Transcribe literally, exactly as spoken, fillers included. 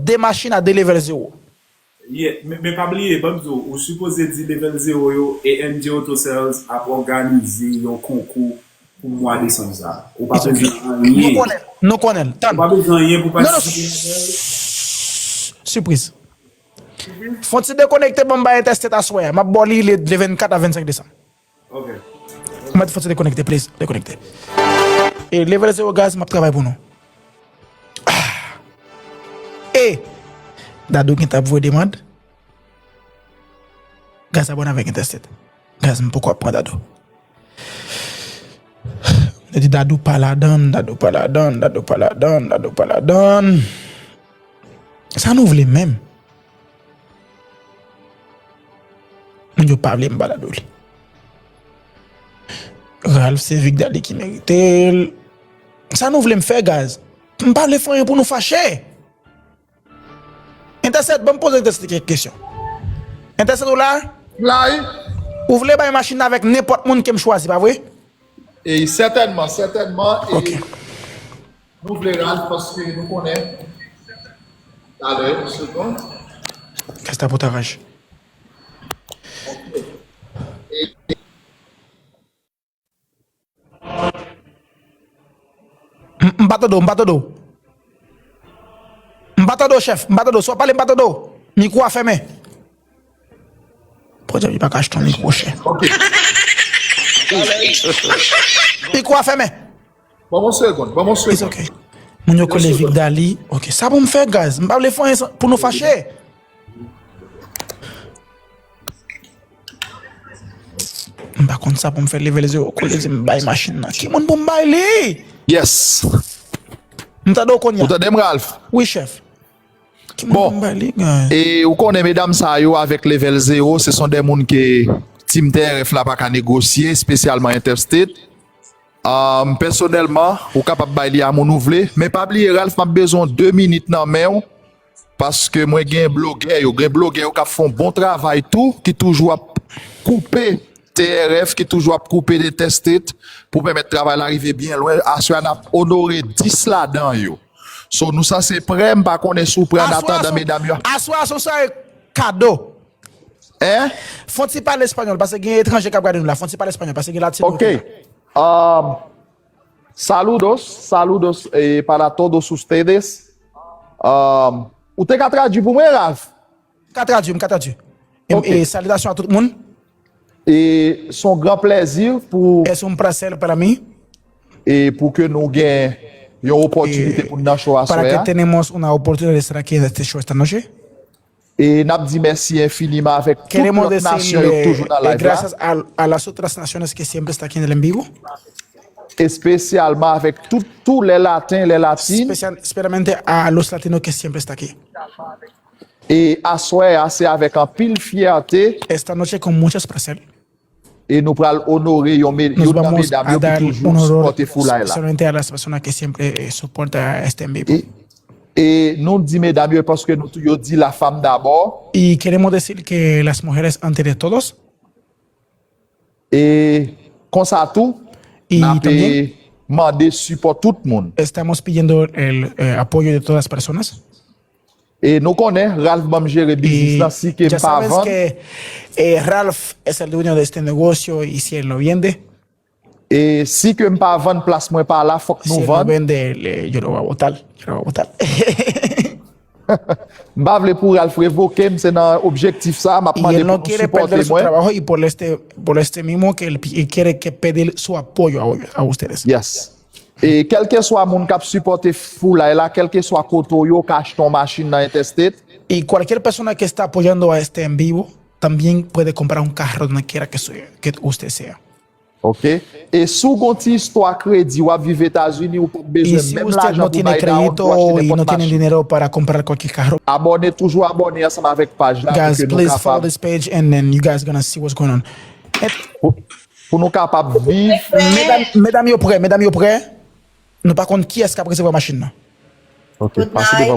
de machin a de level zero. Yeah, men, men pa bliye, ban m di w, ou sipoze di level zero yo, A N J Auto Sales ap òganize yon konkou pou mwa desanm sa. Ou pa bezwen anyen. Nou konnen, nou konnen. Tann. Ou pa bezwen anyen pou patisipe ladan l. Sipriz. Fon ti dekonekte ban m bay entèstet aswè a. M ap ba w li le, le vennkat a vennsenk desanm. Ok. Mwen fò ti dekonekte, please. Dekonekte. E level zero guys, m ap travay pou nou. Ah. E Dadou gentan ap voye demann. Guys, abòne avèk entèstet. Guys, m poko ap pran Dadou. Mwen di Dadou pa ladann, Dadou pa ladann, Dadou pa ladann, Dadou pa ladann. Sa nou vle menm? Moun yo pa vle m ba Dadou li. Ralph se Vic Dali ki merite l. Sa nou vle m fè, guys? M pa vle fè anyen pou nou fache. Entèstet, ban m poze entèstet kèk kesyon. Entèstet ou la? Lay. Ou vle bay machin nan avèk nenpòt moun ke m chwazi, pa vre? E sètènman, sètènman. E Ok. Nou vle Ralph paske nou konnen. Talè, yon segonn. Kasta pou ta raj. M m pa tande w, m pa tande w. M pa tande w, chèf, m pa tande w. Si w ap pale, m pa tande w. Mikwo a fèmen. Podyab, li pa ka achte yon mikwo chè. Mikwo a fèmen. Ban m yon segonn, ban m yon It's segonn. Ok. Moun yo kole Vic Dali. Ok, sa pou m fè, guys? M pa vle fè anyen pou nou fache. M pa konn sa pou m fè level zero kole di m bay machin nan. Ki moun pou m bay li? Yes. M tande w kounye Ou a. Tande m, Ralph? Wi, chèf. Ki moun Bon. Pou m bay li, guys? E ou konnen medam sa yo avèk level zero, se son de moun ke Team T R F la pa ka negosye, espesyalman Interstate. Um, pèsonèlman, ou kapab bay li a moun ou vle, men pa bliye, Ralph, m ap bezwen de minit nan men w, paske mwen gen blogè yo, gen blogè yo k ap fè yon bon travay tou, ki toujou ap koupe T R F, ki toujou ap koupe Interstate pou pèmèt travay la rive byen lwen. Aswè a, n ap onore dis ladan yo. So, nou sanse prè, m pa konnen si w prè an atandan medam yo. Aswè a, se yon soirée kado. Hein? Fon ti pale espanyòl, paske gen etranje k ap gade nou la. Fon ti pale espanyòl, paske gen latino. Ok. Um, saludos, saludos eh, para todos ustedes. Um, ou te ka tradui pou mwen, Ralph? M ka tradui, m ka tradui. E, Ok. E salitasyon a tout moun. E se yon gran plèzi pou Es un placer para mí. E pou ke nou gen yon opòtinite pou n nan show Para aswè que a. Tenemos una oportunidad de estar aquí en este show esta noche. E n ap di mèsi enfiniman avèk tout Queremos lòt nasyon yo k decirle toujou nan eh, live la. Gracias a, a las otras naciones que siempre está aquí en el en vivo. Espesyalman avèk tout, tout lè laten, lè latin. Especial- especialmente a los latinos que siempre está aquí. E aswè a, se avèk anpil fyète. Esta noche con mucho placer. E nou pral onore yon, me- Nos yon nan vamos medam a yo ki dar toujou un honor sipòte foulay la. Especialmente a las personas que siempre eh, soporta este en vivo. E, e nou di medam yo paske nou tou yo di la femme d'abord. Y queremos decir que las mujeres antes de todos. E konsa tou, Y n ap también mande sipò tout moun. Estamos pidiendo el eh, apoyo de todas las personas. E nou konnen, Ralph ban m jere biznis Y la, si ke m ya pa sabes vann. Que eh, Ralph es el dueño de este negocio y si él no vende, E si ke m pa vann, plas mwen pa la, fòk si nou él no vann. Vende, le- yo lo voy a botar. Yo lo voy a botar. M pa vle pou Ralph revoke m, se nan objektif sa, m ap Y mande él no pou nou quiere sipòte perder su mwen. Trabajo y por este, por este mismo que él pi- y quiere que pedir su apoyo a, a ustedes. Yes. E kèlkeswa moun k ap sipòte foulay la, kèlkeswa kote w ye, w ka achte yon machin nan Interstate. Y cualquier persona que está apoyando a este en vivo también puede comprar un carro donde quiera que, su- que usted sea. Ok. E si w gon ti istwa kredi, w ap viv Etazini, ou p ap Y bezwen si menm usted lajan no pou tiene bay down pou achte crédito y no nenpòt tiene machin. Dinero para comprar cualquier carro, Abòne, toujou abòne ansanm avèk paj la pou guys, ke nou please follow kapab this page and then you guys gonna see what's going on. pou, pou nou kapab viv. Medam, medam yo prè, medam yo prè. Nou pa konn kiyès k ap resevwa machin nan. Ok, pase devan